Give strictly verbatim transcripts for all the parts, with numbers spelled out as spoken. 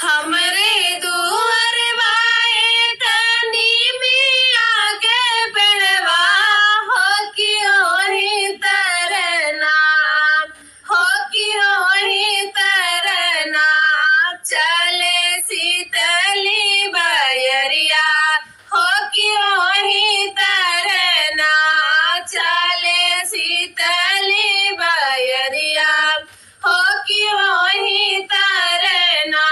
हमरे दुअरवा एक नीमिया के पेड़वा, हो कि ओही तरना, हो कि ओही तरना, चले शीतली बयरिया, हो कि ओही तरना, चले शीतली बयरिया, हो कि ओही तरना।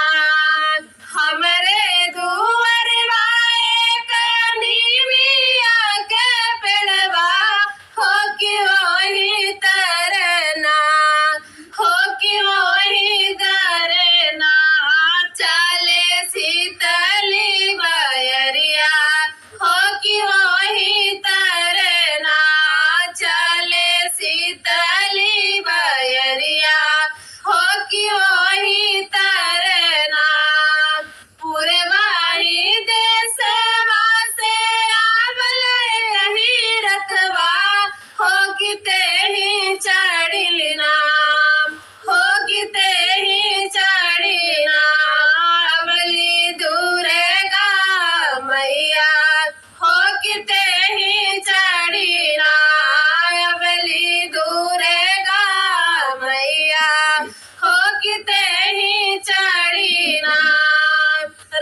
हमरे दुअरवा एक नीमिया के पेड़वा, हो कि ओही तरना, हो कि ओही तरना, चले शीतली बयरिया, हो कि ओही तरना, चले शीतली बयरिया, हो कि ओही तरना। पुरवाई देसवा से आवल एही रथवा, हो कि तेही चढ़िलना, हो कि तेही चढ़िना, अवली दुर्गा मैया, हो कि तेही चढ़िना, अवली दुर्गा मैया, हो कि तेही चढ़िना।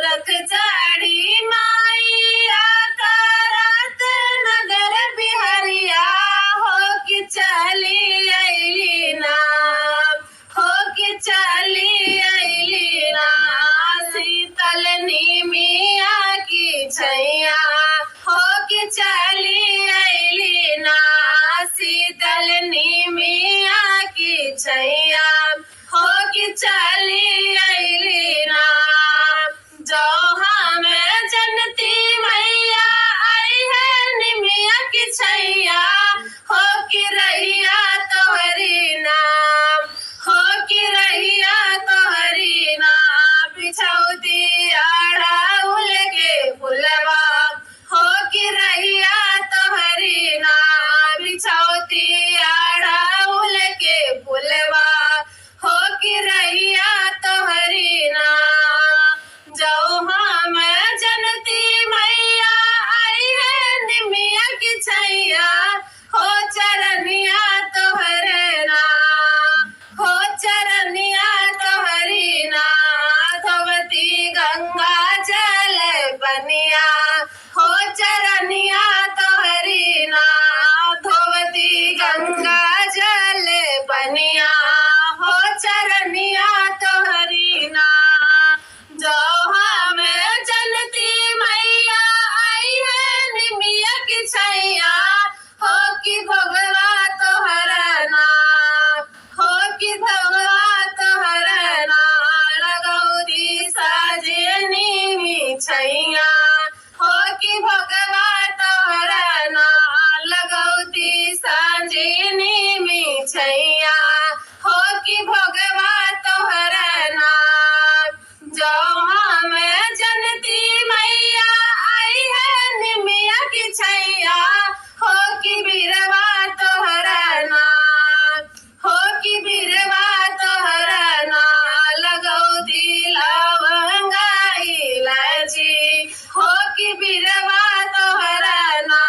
रथ चढ़ी मैया करत नगर बिहरिया, हो कि चली अइली ना, हो कि चली अइली ना, शीतल नीमिया की छैया, हो कि चली अइली ना, शीतल नीमिया की छैया, हो कि चली अइली ना। जो हम जनती मैया आई है निमिया की छैया, हो कि रहिया तोहरी नाम, हो कि रहिया तोहरी नाम, बिछौती अड़हुल के फुलवा, हो कि रहिया तोहरी नाम, बिछौती अड़हुल के फुलवा, हो कि रहिया तोहरी नाम। जो हम जनती मैया आई है निमिया की छैया, हो चरनिया तोहरे ना, हो चरनिया तोहरी ना, धोवती गंगा जल पनिया, हो चरनिया तोहरी ना, धोवती गंगा जल पनिया, हो चरनिया तोहरी ना। जो हम जनती मैया आई है निमिया की छैया, हो कि भोगवा तोहरा ना, हो कि भोगवा तोहरा ना, लगौती साजे नीमी छैया, हो कि भोगवा तोहरा ना, लगौती साजे नीमी छैया, हो कि भोगवा तोहरा ना। जो हम जनती मैया आई है निमिया की छैया, हो कि बिरवा तोहरा ना, हो कि बिरवा तोहरा ना, लगौती लवंगा इलायची, हो कि बिरवा तोहरा ना,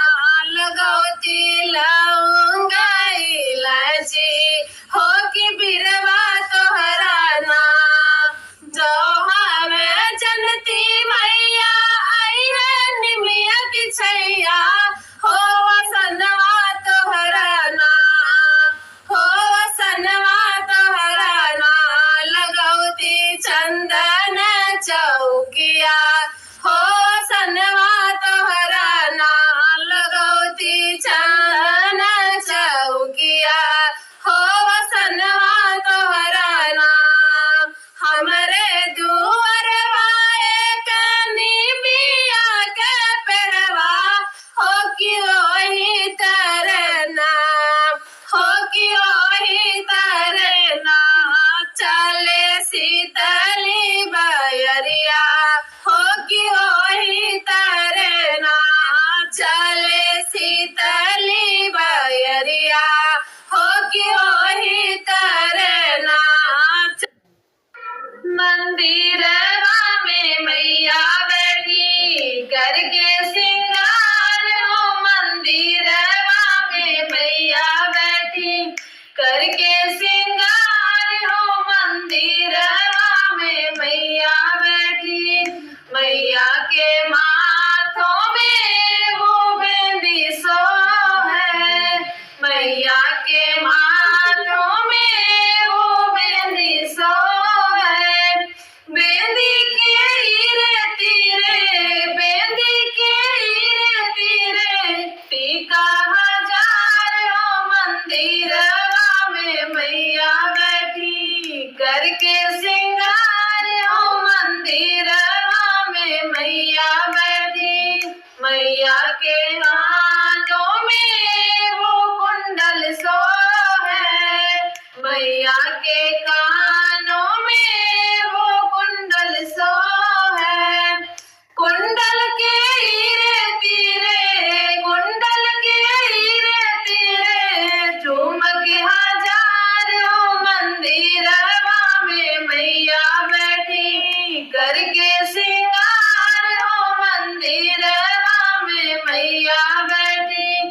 लगौती लवंगा इलायची, हो कि बिरवा तोहरा ना। जो हम जनती मैया आई है निमिया की छैया, हो वसनवा तोहरा ना, हो वसनवा तोहरा ना, लगौती चंदन चौकिया, हो वसनवा तोहरा ना, लगौती चंदन चौकिया, हो वसनवा तोहरा ना। हमरे दुअरवा एक नीमिया के पेड़वा, हो कि ओही तरना, हो कि ओही तरना, चले शीतली बयरिया, हो कि ओही तरना, चले शीतली बयरिया, हो कि ओही तरना। मंदिरवा करके सिंगार हो मंदिरवा में मैया बैठी, करके सिंगार हो मंदिरवा में मैया बैठी। मैया के माथों में वो बिंदी सोहे, मैया के माथों में वो बिंदी सोहे। बेंदी के हीरे तीरे, बेंदी के हीरे तीरे, टीका हजार हो मंदिरवा में मैया बैठी। करके सिंगार हो मंदिरवा में मैया बैठी। मैया के कानों में वो कुंडल सोहे, मैया के कानों में वो कुंडल सोहे। कुंडल के हीरे तीरे, कुंडल के हीरे तीरे, झुमके हजार हो मंदिरवा में मैया बैठी। करके सिंगार हो मंदिरवा में मैया बैठी।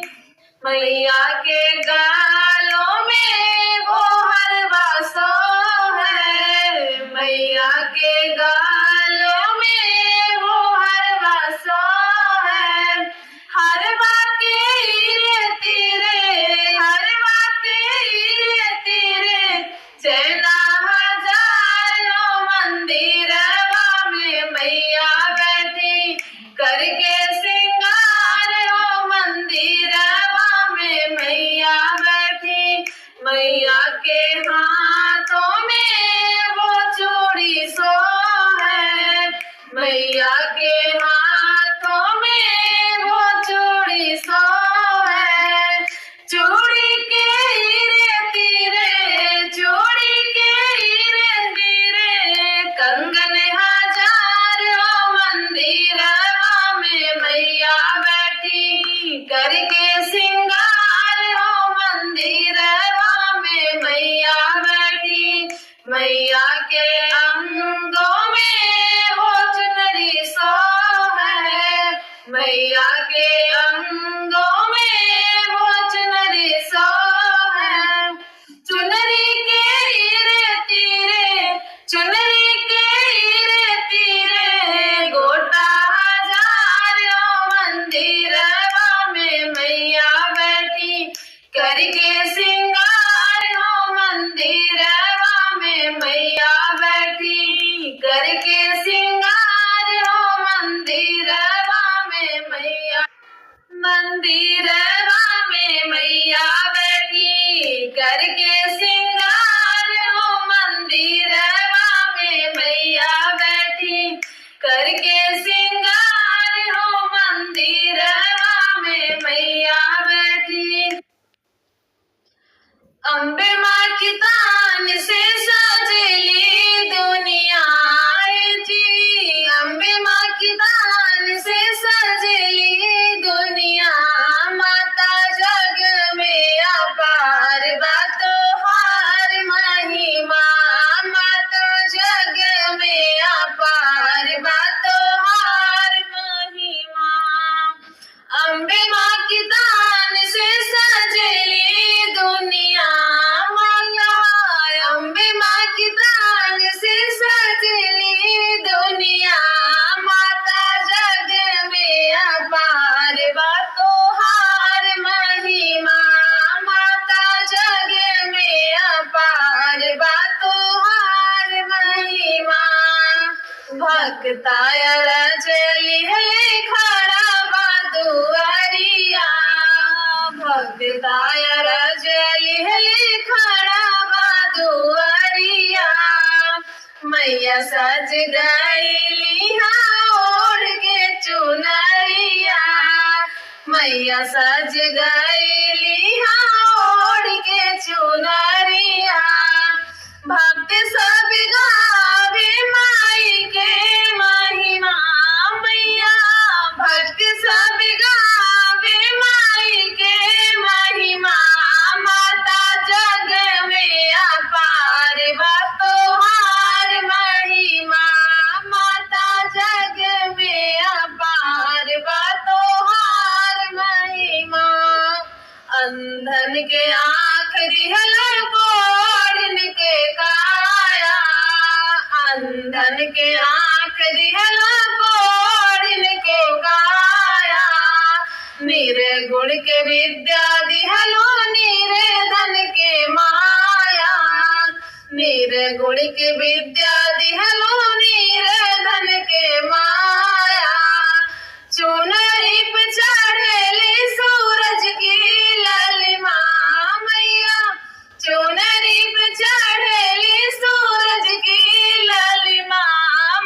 मैया के गालों में वो हरवा सोहे, मैया के गालों में वो हरवा सोहे। हरवा के हीरे तीरे, हरवा के हीरे तीरे, चैना हजार हो मंदिरवा में मैया बैठी। करके सिंगार हो मंदिरवा में मैया बैठी। मैया के हाथों में वो चूड़ी सोहे, मैया के हाथों में वो चूड़ी सोहे। चूड़ी के हीरे तीरे, चूड़ी के हीरे तीरे, कंगन हजार हो मंदिरवा में मैया बैठी। करके सिंगार हो मंदिरवा में मैया बैठी। मैया के अंगों में वो चुनरी सोहे, मैया के अंगों में वो चुनरी सोहे। चुनरी के हीरे तीरे, चुनरी के हीरे तीरे, गोटा हजार हो मंदिरवा में मैया बैठी। करके सिंगार हो मंदिरवा में मैया बैठी, करके सिंगार हो मंदिरवा में मैया, मंदिरवा में मैया बैठी, करके सिंगार हो मंदिरवा में मैया बैठी, करके सिंगार हो मंदिरवा में मैया बैठी। अम्बे माँ की तान से सजली दुनिया ए जी, अम्बे माँ की तान से सजली दुनिया। माता जग में अपार बा तोहार महिमा, माता जग में अपार बा तोहार महिमा। अम्बे माँ की तान से सजली दुनिया माता, अम्बे माँ की तान से सजली दुनिया। माता जग में अपार बा तोहार महिमा, माता जग में अपार बा तोहार महिमा। भक्ता अरज लिहले खड़ा बा दुआरिया, भक्ता अरज लिहले खड़ा बा दुआरिया। मैया सज गईली हाँ ओढ़ के चुनरिया, मैया सज गईली हाँ ओढ़ के चुनरिया। भक्त सब गावे माई के महिमा मैया, भक्त सब गावे माई के महिमा। माता जग में अपार बा तोहार महिमा, माता जग में अपार अंधन के आँख दिहला, कोढ़िन के काया, निर्गुण के विद्या दिहलो, निर्धन के माया। निर्गुण के विद्या दिहलो, निर्धन के माया। चुनरी पे चढ़ेली सूरज की ललिमा मैया, चुनरी पे चढ़ेली सूरज की ललिमा।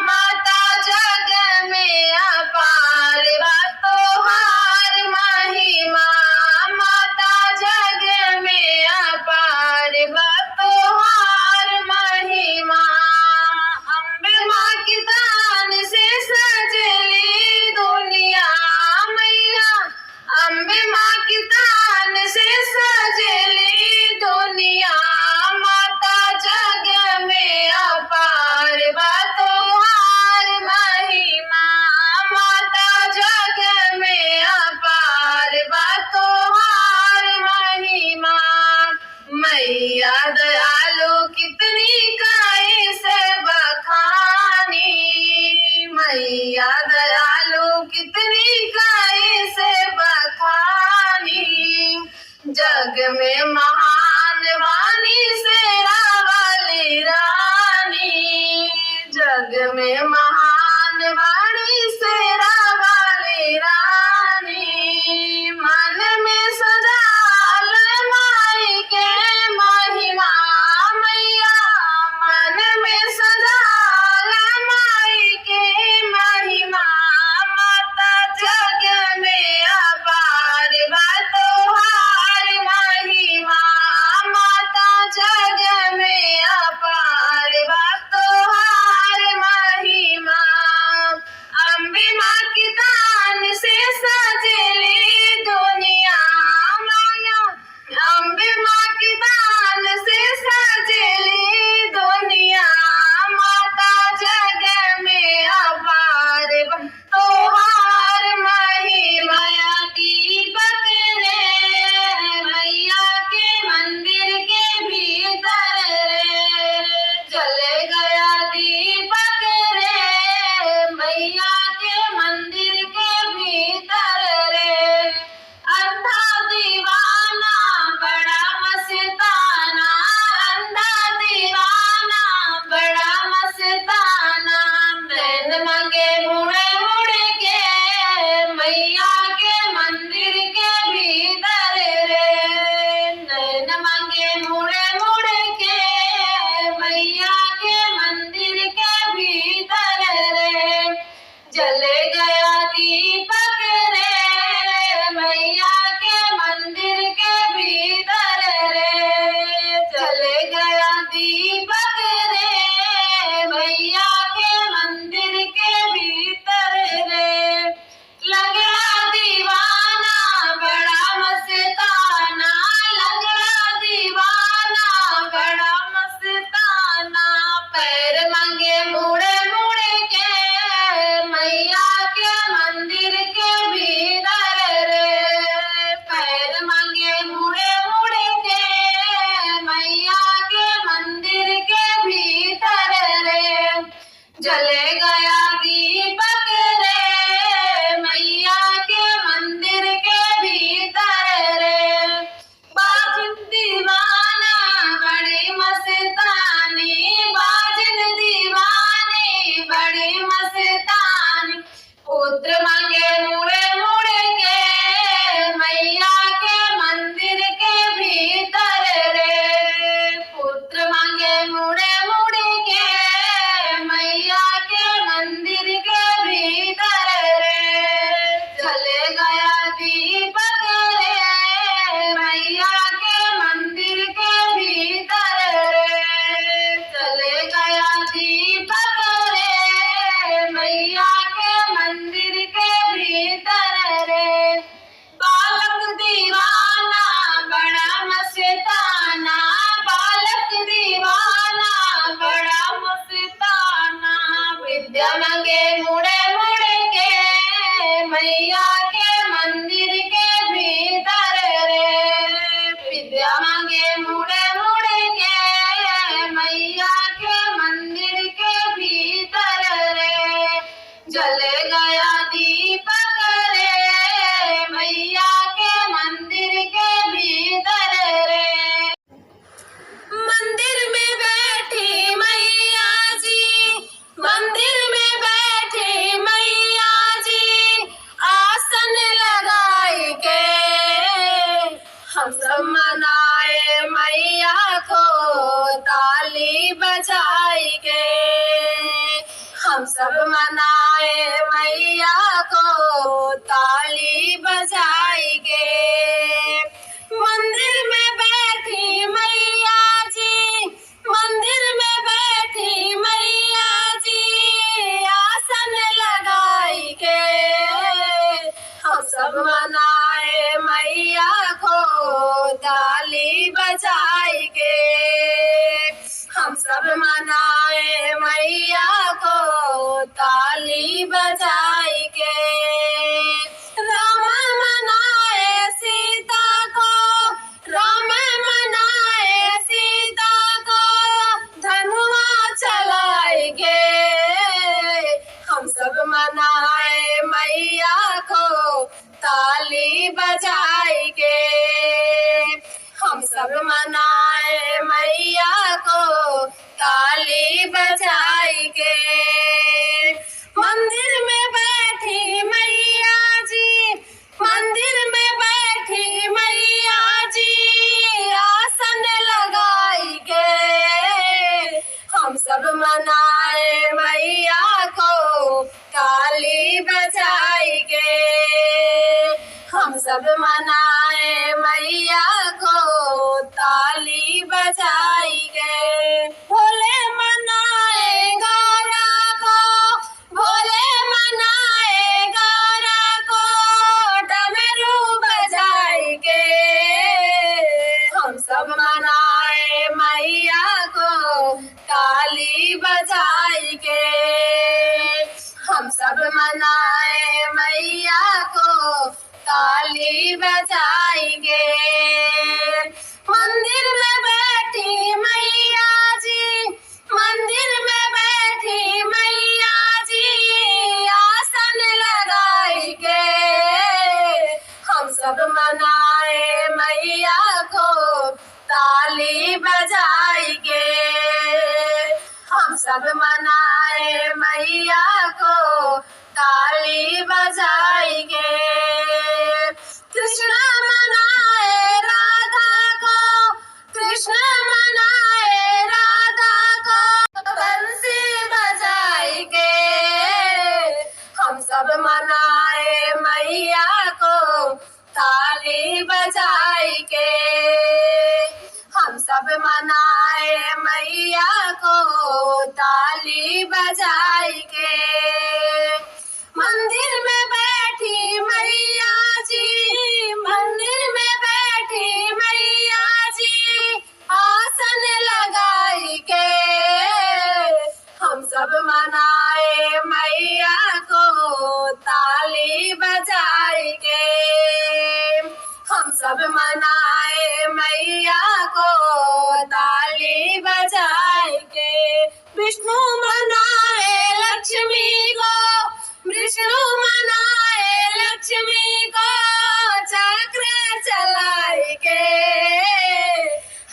माता जग में अपार बा तोहार महिमा, माता जग में अपार बा तोहार महिमा। अम्बे माँ के दान से सजली दुनिया मैया, अम्बे माँ के दान से सजली दुनिया। माता जग में अपार बा तोहार महिमा, माता जग में अपार बा तोहार महिमा। मैया दयालु कितनी काहे से बखानी, मैया दयालु कितनी काहे से बखानी। जग में महान बानी शेरा वाली रानी, जग में महान बानी शेरा वाली रानी। मन में सजाल माई के महिमा मैया, मन में सजाल माई के महिमा। माता जग में अपार बा तोहार महिमा, माता जग में अपार बा तोहार महिमा। अम्बे माँ के दान से सजली दुनिया मैया, अम्बे माँ के दान से सजली दुनिया। माता जग में अपार बा तोहार महिमा। दीपक रे मैया के मंदिर के भीतर रे, जल गया दीपक रे मैया के मंदिर के भीतर रे। अंधा दीवाना बड़ा मस्ताना, अंधा दीवाना बड़ा मस्ताना। नैन मांगे मुड़ मुड़ के मैया के मंदिर के भीतर रे, नैन मांगे मुड़ मुड़ के मैया के मंदिर के भीतर रे। जल गया दीपक रे मैया के मंदिर के भीतर रे, जल गया दीपक रे मैया के मंदिर के भीतर रे। लंगड़ा दीवाना बड़ा मस्ताना, लंगड़ा दीवाना बड़ा मस्ताना। पैर मांगे मुड़ मुड़ के मैया के मंदिर के भीतर रे, पैर मांगे मुड़ मुड़ के मैया के मंदिर के भीतर रे। जल गया दीपक रे मैया के मंदिर के भीतर रे। बाजिन दीवाना बड़ी मस्तानी, बाजिन दीवानी बड़ी मस्तानी। पुत्र मांगे मुड़ मुड़ के मैया के मंदिर के भीतर रे, पुत्र मांगे मुड़ मुड़ के मैया के मंदिर के भीतर रे। जल गया दीपक रे मैया के मंदिर के भीतर रे, जल गया दीपक रे मैया के मंदिर के भीतर रे। बालक दीवाना बड़ा मस्ताना, बालक दीवाना बड़ा मस्ताना। विद्या मांगे मुड़ मुड़ के मैया के मंदिर के भीतर रे, विद्या मांगे मुड़ मुड़ के मैया के मंदिर के चले गया दीपक रे, मैया के मंदिर के भीतर रे। मंदिर में बैठी मैया जी, मंदिर में बैठी मैया जी, आसन लगाई के हम सब मनाए मैया को ताली बजाई के। हम सब मनाए मैया को ताली बजाई के। मंदिर में बैठी मैया जी, मंदिर में बैठी मैया जी, आसन लगाई के हम सब मनाए मैया को ताली बजाई के। हम सब मनाए मैया को ताली बजाई के। राम मनाए सीता को, राम मनाए सीता को, धनुआ चलाई के हम सब मनाए मैया को ताली बजाई के। हम सब मनाए मैया को ताली बजाई के। मंदिर में बैठी मैया जी, मंदिर में बैठी मैया जी, आसन लगाई के हम सब मनाए मैया को ताली बजाई के। हम सब मनाए मैया को ताली बजाई के। भोले मनाए गौरा को, भोले मनाए गौरा को, डमरू बजाई के हम सब मनाए मैया को ताली बजाई के। हम सब मनाए मैया को ताली बजाई के। मंदिर में बैठी मैया जी, मंदिर में बैठी मैया जी, आसन लगाई के हम सब मनाए मैया को ताली बजाई के। हम सब मनाए मैया को ताली बजाई के। कृष्ण मनाए राधा को, कृष्ण मनाए राधा को, बंसी बजाई के हम सब मनाए मैया को ताली बजाई के। हम सब मनाए मैया को ताली बजाई के। मंदिर में बैठी मैया जी, मंदिर में बैठी मैया जी, आसन लगाई के हम सब मनाए मैया को ताली बजाई के। हम सब मनाए मैया को ताली बजाई के। विष्णु मनाए लक्ष्मी को, विष्णु मनाए लक्ष्मी को, चक्र चलाई के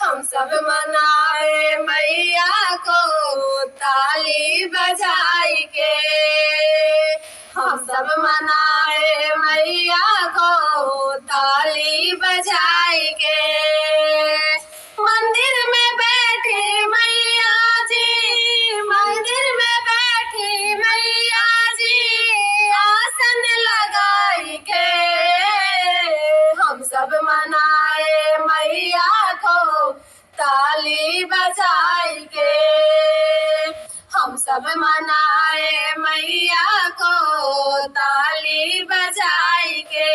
हम सब मनाए मैया को ताली बजाई के। हम सब मनाए मैया को ताली बजाई के। मंदिर में बैठी मैया जी, मंदिर में बैठी मैया जी, आसन लगाई के हम सब मनाए मैया को ताली बजाई के। हम सब मनाए मैया को ताली बजाई के।